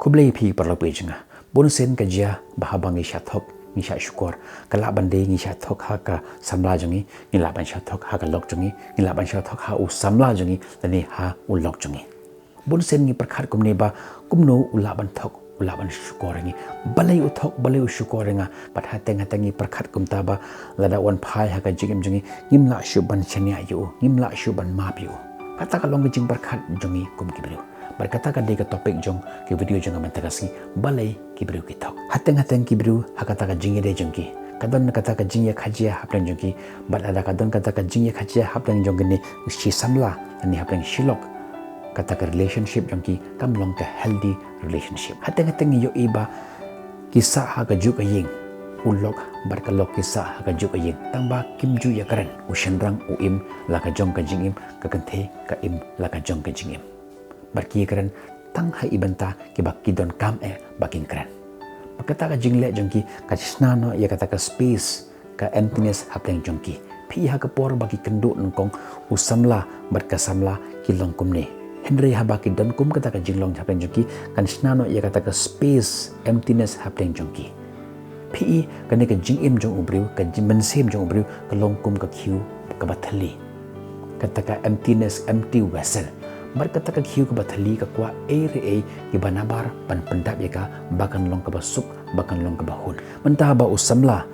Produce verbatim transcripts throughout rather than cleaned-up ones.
Khublei phi paralok phi jong nga. Bun sien ka jia ba haba ngi shah thok, ngi shah shukor, ka lah ban dei ngi shah thok ha ka samla jong ngi, ngi lah ban shah thok ha ka lok jong ngi, ngi lah ban shah thok ha u samla jong ngi, lane ha u lok jong ngi. Bun sien ngi pyrkhat kumne ba kumno u lah ban thok, u lah ban shukor ïa ngi. Balei u thok, balei u shukor ïa nga. Bad hateng hateng ngi pyrkhat kumta ba lada u wan phai ha ka jingim jong ngi, ngim lah shuh ban shaniah ïa u, ngim lah shuh ban map ïa u. Kata ka long ka jingpyrkhat jong ngi kum ki briew. Bad kata ka dei ka topic jong ki video jong nga mynta ka sngi, balei ki briew ki thok. Hateng hateng ki briew ha kata ka jingïadei jong ki, ka don kata ka jingïakajia hapdeng jong ki. Bad lada ka don kata ka jingïakajia hapdeng jong kine shi samla, lane hapdeng shi lok, kata ka relationship jong ki kam long ka healthy relationship. Hateng hateng ngi ïohi ba ki sah ha kajuh ka ïing, u lok bad ka lok ki sah ha kajuh ka ïing, tangba kim ju ïakren. U shynrang u im la ka jong ka jingim, ka kynthei ka im la ka jong ka jingim. Bad ki ïakren tang ha i bynta kiba ki donkam eh ba kin kren. Bad kata ka jingleh jong ki ka shna noh ïa kata ka space, ka emptiness hapdeng jong ki. Phi i ha ka por ba ki kynduh nyngkong, u samla bad ka samla ki long kumne. Hynrei haba ki don kum kata ka jinglong hapdeng jong ki, kan shna noh ïa kata ka space, emptiness hapdeng jong ki. Phi i, kane ka jingim jong u briew, ka jing-, mynsiem jong u briew ka long kum ka khiew kaba thylli. Kata ka emptiness, empty vessel. Bad kata ka khiew kaba thylli ka kwah ei re ei kiba nabar ban pyndap ïa ka, ba kan long kaba suk, ba kan long kaba hun. Mynta ba u samla,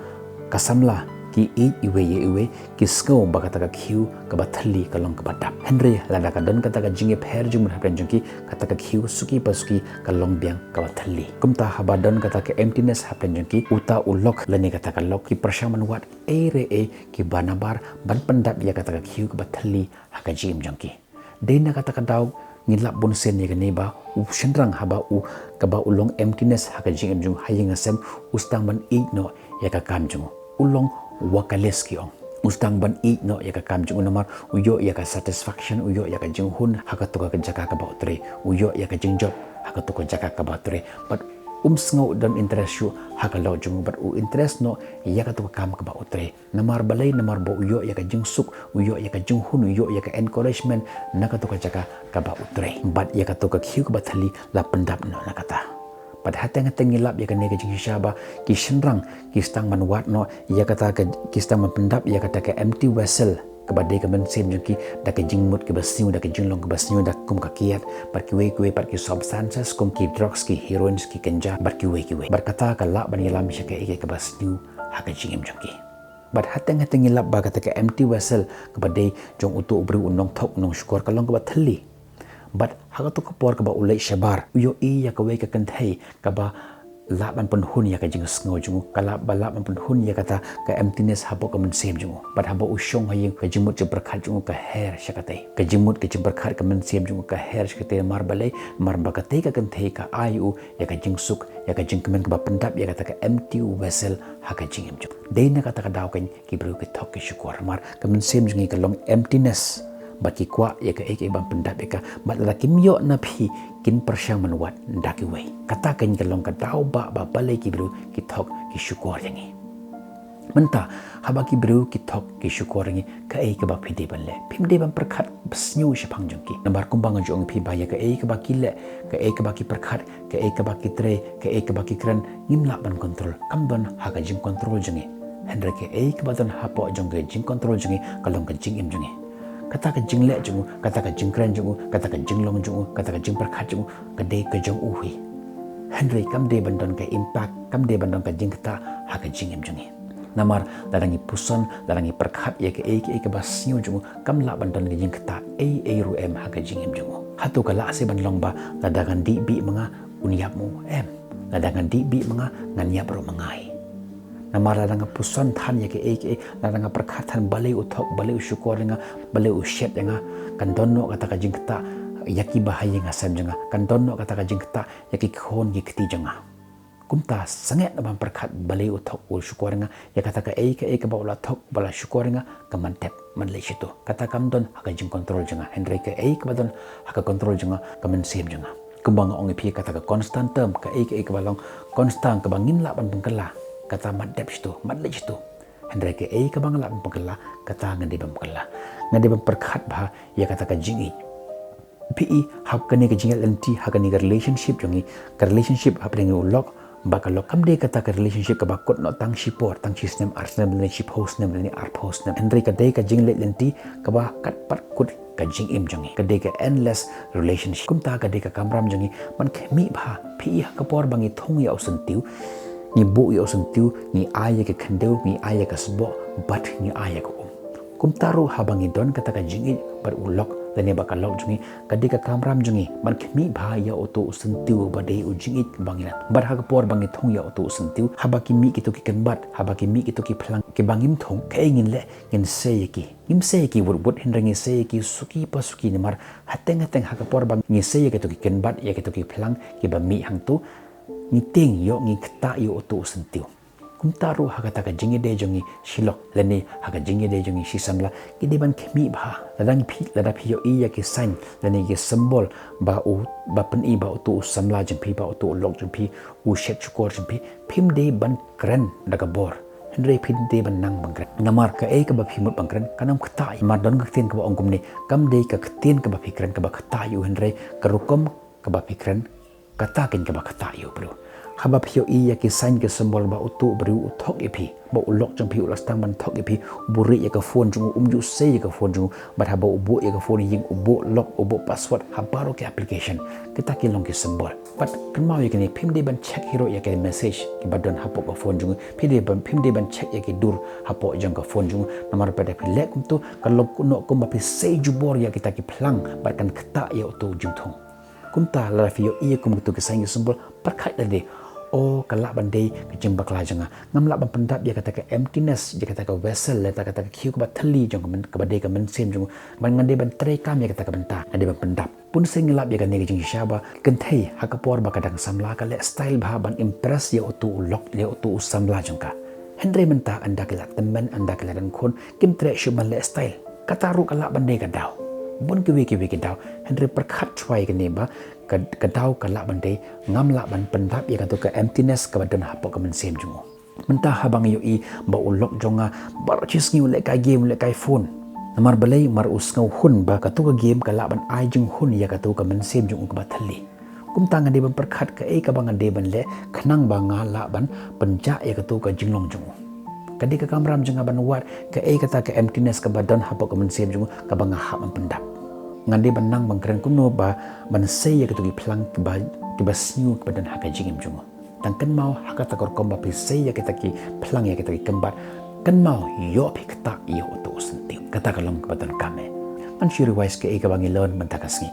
ka samla ki ïeit iwei ïa iwei, ki sngew ba kata ka khiew kaba thylli ka long kaba dap. Hynrei lada ka don kata ka jingïapher jingmut hapdeng jong ki, kata ka khiew suki pa suki ka long biang kaba thylli. Kumta haba don kata ka emptiness hapdeng jong ki, uta u lok lane kata ka lok ki pyrshang ban wad ei re ei kiba nabar ban pyndap ïa kata ka khiew kaba thylli ha ka jingim jong ki. Dei na kata ka daw ngi lap bun sien ïa kane ba u shynrang haba u, kaba u long emptiness ha ka jingim jong u, ha ïing ha sem, u sdang ban ïeit noh ïa ka kam jong u. U long workaholism ki ong. U sdang ban ïeit noh ïa ka kam jong u namar u ïoh ïa ka satisfaction, u ïoh ïa ka jinghun ha kato ka jaka kaba u trei. U ïoh ïa ka jingjop ha kato ka jaka kaba u trei. Bad um sngew don interest shuh ha ka lok jong u, bad u interest noh ïa kato ka kam kaba u trei. Namar balei? Namar ba u ïoh ïa ka jingsuk, u ïoh ïa ka jinghun, u ïoh ïa ka encouragement na kato ka jaka kaba u trei. Bad ïa kato ka khiew kaba thylli la pyndap noh na kata. Bad hateng hateng ngi lap ïa kane ka jingshisha ba ki shynrang ki sdang ban wad noh ïa kata ka, ki sdang ban pyndap ïa kata ka empty vessel kaba dei ka mynsiem jong ki da ka jingmut kaba sniew, da ka jinglong kaba sniew, da kum ka kiad bad kiwei kiwei pat ki substances kum ki drugs, ki heroines, ki ganja bad kiwei kiwei. Bad kata ka lah ban ïalam sha kaei kaei kaba sniew ha ka jingim jong ki. Bad hateng hateng ngi lap ba kata ka empty vessel kaba dei jong uto u briew u nongthok u nongshukor ka long kaba thylli. Bad ha kato ka por kaba u leit shabar, u ïohi ïa kawei ka kynthei kaba lah ban pynhun ïa ka jingsngew jong u, ka lah ba lah ban pynhun ïa kata ka emptiness hapoh ka mynsiem jong u. Bad haba u shong ha ïing, ka jingmut jingpyrkhat jong u ka her sha katei. Ka jingmut ka jingpyrkhat ka mynsiem jong u ka her sha katei, namar balei? Namar ba katei ka kynthei ka ai u ïa ka jingsuk, ïa ka jingkmen kaba pyndap ïa kata ka empty vessel ha ka jingim jong u. Dei na kata ka daw kan ki briew ki thok ki shukor namar ka mynsiem jong ngi ka long emptiness. Bad ki kwah ïa kaei kaei ban pyndap ïa ka. Bad lada kim ïoh na phi, kin pyrshang ban wad da kiwei. Kata kan ka long ka daw ba, ba balei ki briew ki thok ki shukor ïa ngi. Mynta haba ki briew ki thok ki shukor ïa ngi, kaei kaba phi dei ban leh? Phim dei ban pyrkhat ba sniew shaphang jong ki. Namar kumba nga ju ong ïa phi ba ïa kaei kaba ki leh, kaei kaba ki pyrkhat, kaei kaba ki trei, kaei kaba ki kren, ngim lah ban control. Kam don ha ka jingcontrol jong ngi. Hynrei kaei kaba don hapoh jong ka jingcontrol jong ngi ka long ka jingim jong ngi. Kata ka jingleh jong u, kata ka jingkren jong u, kata ka jinglong jong u, kata ka jingpyrkhat jong u, ka dei ka jong u hi. Hynrei kam dei ban don ka impact, kam dei ban don ka jingktah ha ka jingim jong ngi. Namar lada ngi puson, lada ngi pyrkhat ïa kaei kaei kaba sniew jong u, kam lah ban don ka jingktah ei ei ruh em ha ka jingim jong u. Hato ka lah se ban long ba lada ngan dih bih ma nga, un ïap ma u? Em. Lada ngan dih bih ma nga, ngan ïap ruh ma nga hi. Namar lada nga puson than ïa kaei kaei, lada nga pyrkhat than balei u thok, balei u shukor ïa nga, balei u shet ïa nga, kan don noh kata ka jingktah ïa kiba ha ïing ha sem jong nga, kan don noh kata ka jingktah ïa ki khun ki kti jong nga. Kumta sangeh na ban pyrkhat balei u thok u shukor ïa nga, ïa kata kaei kaei kaba u la thok ba la shukor ïa nga, ka mat dep, mat leit shato. Kata kam don ha ka jingcontrol jong nga. Hynrei kaei kaba don ha ka control jong nga ka mynsiem jong nga. Kumba nga ong ïa phi, kata ka constant term, kaei kaei kaba long constant kaba ngim lah ban pynkylla, kata mat dep shato, mat leit shato. Hynrei kaei kaba nga lah ban pynkylla, kata nga dei ban pynkylla. Nga dei ban pyrkhat bha ïa kata ka jingïeit. Phi i ha kane ka jingïaid lynti, ha kane ka relationship jong ngi, ka relationship hapdeng u lok bad ka lok kam dei kata ka relationship kaba kut noh tang shi por, tang shi snem, ar snem, lane shi phew snem, lane ar phew snem. Hynrei ka dei ka jingïaid lynti kaba kat pat kut ka jingim jong ngi. Ka dei ka endless relationship. Kumta ka dei ka kamram jong ngi ban khmih bha. Phi i ha ka por ba ngi thung ïa u syntiew, ngi buh ïa u syntiew, ngi ai ïa ka khyndew, ngi ai ïa ka sboh, bad ngi ai ïa ka um. Kumta ruh haba ngi don kata ka jingïeit bad u lok lane bad ka lok jong ngi, ka dei ka kamram jong ngi ban khmih bha ïa uto u syntiew ba dei u jingïeit ba ngi la. Bad ha ka por ba ngi thung ïa uto u syntiew, haba ki mih kito ki kynbat, haba ki mih kito ki phlang kiba ngim thung, kaei ngin leh? Ngin sei ïa ki. Ngim sei ïa ki wut wut, hynrei ngi sei ïa ki suki pa suki. Namar hateng hateng ha ka por ba ngi sei ïa kito ki kynbat, ïa kito ki phlang kiba mih hangto, ngi tieng ïoh, ngi ktah ïoh uto u syntiew. Kumta ruh ha kata ka jingïadei jong ngi shi lok lane ha ka jingïadei jong ngi shi samla, ngi dei ban khmih bha. Lada phi, lada phi ïohi ïa ki sign lane ki symbol ba u, ba pyni ba uto u samla jong phi, ba uto u lok jong phi u shet shukor jong phi, phim dei ban kren da ka bor, hynrei phi dei ban nang ban kren. Namar kaei kaba phi mut ban kren kan ym ktah. Namar don ka ktien kaba ong kumne, kam dei ka ktien kaba phi kren kaba ktah ïa u, hynrei ka rukom kaba phi kren, kata kein kaba ktah ïa u briew. Haba phi ïohi ïa ki sign ki symbol ba uto u briew u thok ïa phi, ba u lok jong phi u la sdang ban thok ïa phi, u buhrieh ïa ka phone jong u, um ju sei ïa ka phone jong u, bad haba u buh ïa ka phone ïing, u buh lock, u buh password ha baroh ki application, kita ki long ki symbol. Bad kynmaw ïa kine, phim dei ban check hi ruh ïa ki message kiba don hapoh ka phone jong u, phi dei ban, phim dei ban check ïa ki dur hapoh jong ka phone jong u. Namar lada phi leh kumto, kan long noh kumba phi sei jubor ïa kita ki phlang bad kan ktah ïa uto u jingthung. Kumta lada phi ïohi ïa kum kito ki sign ki symbol, pyrkhat lade, o, ka lah ban dei ka jingbakla jong nga. Ngam lah ban pyndap ïa kata ka emptiness, ïa kata ka vessel, ïa kata ka khiew kaba thylli jong ka myn-, kaba dei ka mynsiem jong u. Ban ngan dei ban treikam ïa kata ka bynta, ngan dei ban pyndap. Bun sien ngi lap ïa kane ka jingshisha ba kynthei ha ka por ba ka dang samla ka leh style bha ban impress ïa uto u lok, ïa uto u samla jong ka. Hynrei mynta ynda ki la tymmen, ynda ki la don khun, kim treh shuh ban leh style. Kata ruh ka lah ban dei ka daw. Bun kiwei kiwei ki daw. Hynrei pyrkhat shuwa ïa kane ba ka, ka daw ka lah ban dei, ngam lah ban pyndap ïa kato ka emptiness kaba don hapoh ka mynsiem jong u. Mynta haba nga ïohi ba u lok jong nga baroh shi sngi u lehkai game, u lehkai phone. Namar balei? Namar u sngew hun ba kato ka game ka lah ban ai jinghun ïa kato ka mynsiem jong u kaba thylli. Kumta nga dei ban pyrkhat kaei kaba nga dei ban leh khnang ba nga lah ban pynjah ïa kato ka jinglong jong u. Ka dei ka kamram jong nga ban wad kaei kata ka emptiness kaba don hapoh ka mynsiem jong u kaba nga hap ban pyndap. Nga dei ban nang ban kren kumno ba ban sei ïa kato ki phlang kiba, kiba sniew kiba don ha ka jingim jong u. Tang kynmaw ha kata ka rukom ba phi sei ïa kita ki phlang, ïa kita ki kynbat, kynmaw ïoh phi ktah ïa uto u syntiew. Kata ka long kaba donkam eh. Ngan shu revise kaei kaba ngi learn mynta ka sngi.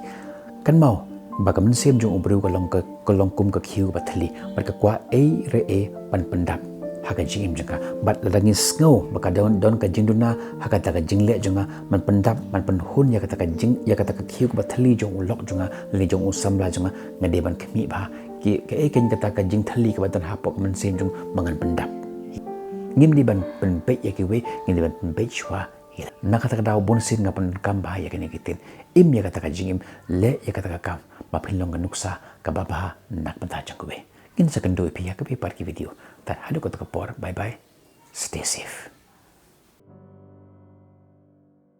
Kynmaw ba ka mynsiem jong u briew ka long ka, ka long kum ka khiew kaba thylli, bad ka kwah ei re ei ban pyndap ha ka jingim jong ka. Bad lada ngi sngew ba ka don, don ka jingduna ha kata ka jingleh jong nga ban pyndap, ban pynhun ïa kata ka jing, ïa kata ka khiew kaba thylli jong u lok jong nga lane jong u samla jong nga, nga dei ban khmih bha. Ki, kaei kein kata ka jingthylli kaba don hapoh ka mynsiem jong u ba ngan pyndap. Ngim dei ban pynbeit ïa kiwei, ngin dei ban pynbeit shuwa ïa la. Na kata ka daw bun sien nga pyndonkam bha ïa kine ki ktien. Im ïa kata ka jingim, leh ïa kata ka kam ba phin long ka nuksa kaba bha na ka bynta jong kiwei. Ngin sa kynduh ïa phi ha kawei pat ki video. Tad haduh kato ka por, bye bye. Stay safe.